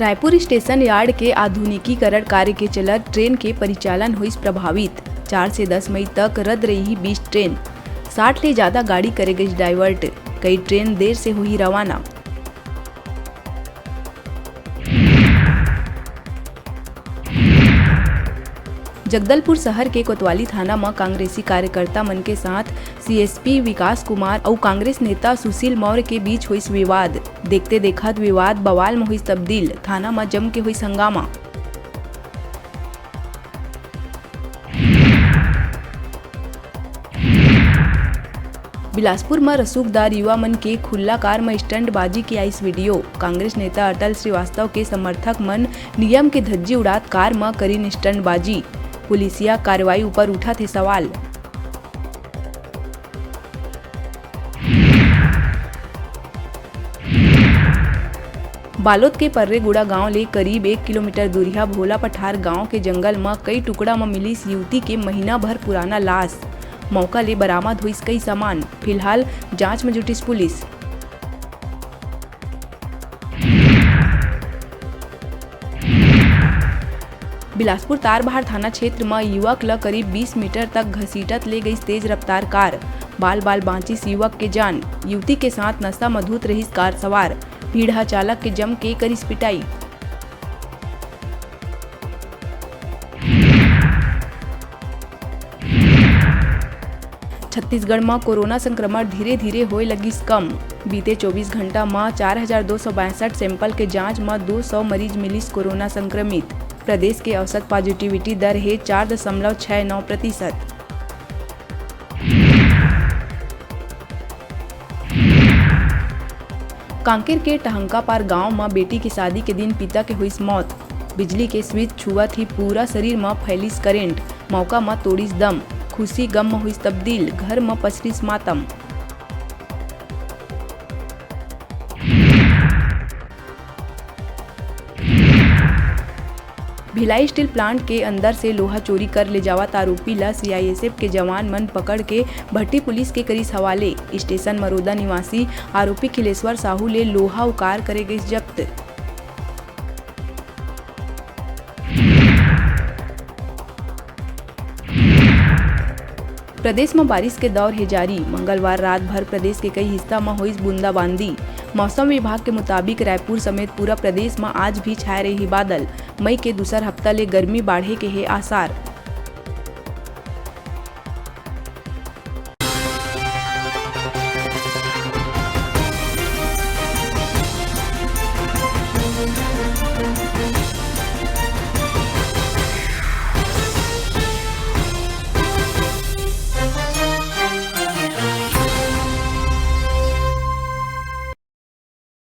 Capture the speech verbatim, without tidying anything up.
Raipur station yard के आधुनिकीकरण कार्य के चलत ट्रेन के परिचालन होइस प्रभावित। चार से दस मई तक रद्द रही बीस ट्रेन, साठ ले ज्यादा गाड़ी करे गइस डाइवर्ट, कई ट्रेन देर से होही रवाना। जगदलपुर शहर के कोतवाली थाना म कांग्रेसी कार्यकर्ता मन के साथ सीएसपी विकास कुमार अउ कांग्रेस नेता सुशील मौर्य के बीच होइस विवाद। देखते देखत विवाद बवाल म होइस तब्दील, थाना म जम के होइस हंगामा। बिलासपुर म रसूखदार युवा मन के खुल्ला कार म स्टंटबाजी के आइस वीडियो। कांग्रेस नेता अटल श्रीवास्तव के समर्थक मन नियम के धज्जी उड़ात कार म करिन स्टंटबाजी। पुलिसिया कार्रवाई ऊपर उठत हे सवाल। बालोद के पर्रेगुड़ा गांव ले करीब एक किलोमीटर दूरिहा भोला पठार गांव के जंगल म कई टुकड़ा म मिलिस युवती के महीना भर पुराना लाश। मौका ले बरामद होइस कई सामान। फिलहाल जांच म जुटिस पुलिस। बिलासपुर तारबहार थाना क्षेत्र म युवक ल करीब बीस मीटर तक घसीटत ले गइस तेज रफ्तार कार। बाल बाल बांचिस युवक के जान। युवती के साथ नशा म धुत रहिस कार सवार। भीड़ ह चालक के जम के करिस पिटाई। छत्तीसगढ़ म कोरोना संक्रमण धीरे-धीरे होए लगिस कम। बीते चौबीस घंटा म चार हजार दो सौ बासठ सैंपल के जांच म दो सौ मरीज मिलिस कोरोना संक्रमित। प्रदेश के औसत पॉजिटिविटी दर हे चार दशमलव छह नौ प्रतिशत। कांकेर के टहंकापार गांव म बेटी के शादी के दिन पिता के होइस मौत। बिजली के स्विच छुअत ही पूरा शरीर म फैलिस करेंट। मौका म तोड़िस दम। खुशी गम म होइस तब्दील। घर म पसरिस मातम। भिलाई स्टील प्लांट के अंदर से लोहा चोरी कर ले जावत आरोपी ल सीआईएसएफ के जवान मन पकड़ के भट्टी पुलिस के करिस हवाले। स्टेशन मरोदा निवासी आरोपी खिलेश्वर साहू ले लोहा उकार करे गइस जब्त। प्रदेश म बारिश के दौर हे जारी। मंगलवार रात भर प्रदेश के कई हिस्सा म होइस बूंदाबांदी। मौसम विभाग के मुताबिक, रायपुर समेत पूरा प्रदेश म आज भी छाए रही बादल। मई के दूसर हफ्ता ले गर्मी बाढ़े के हे आसार।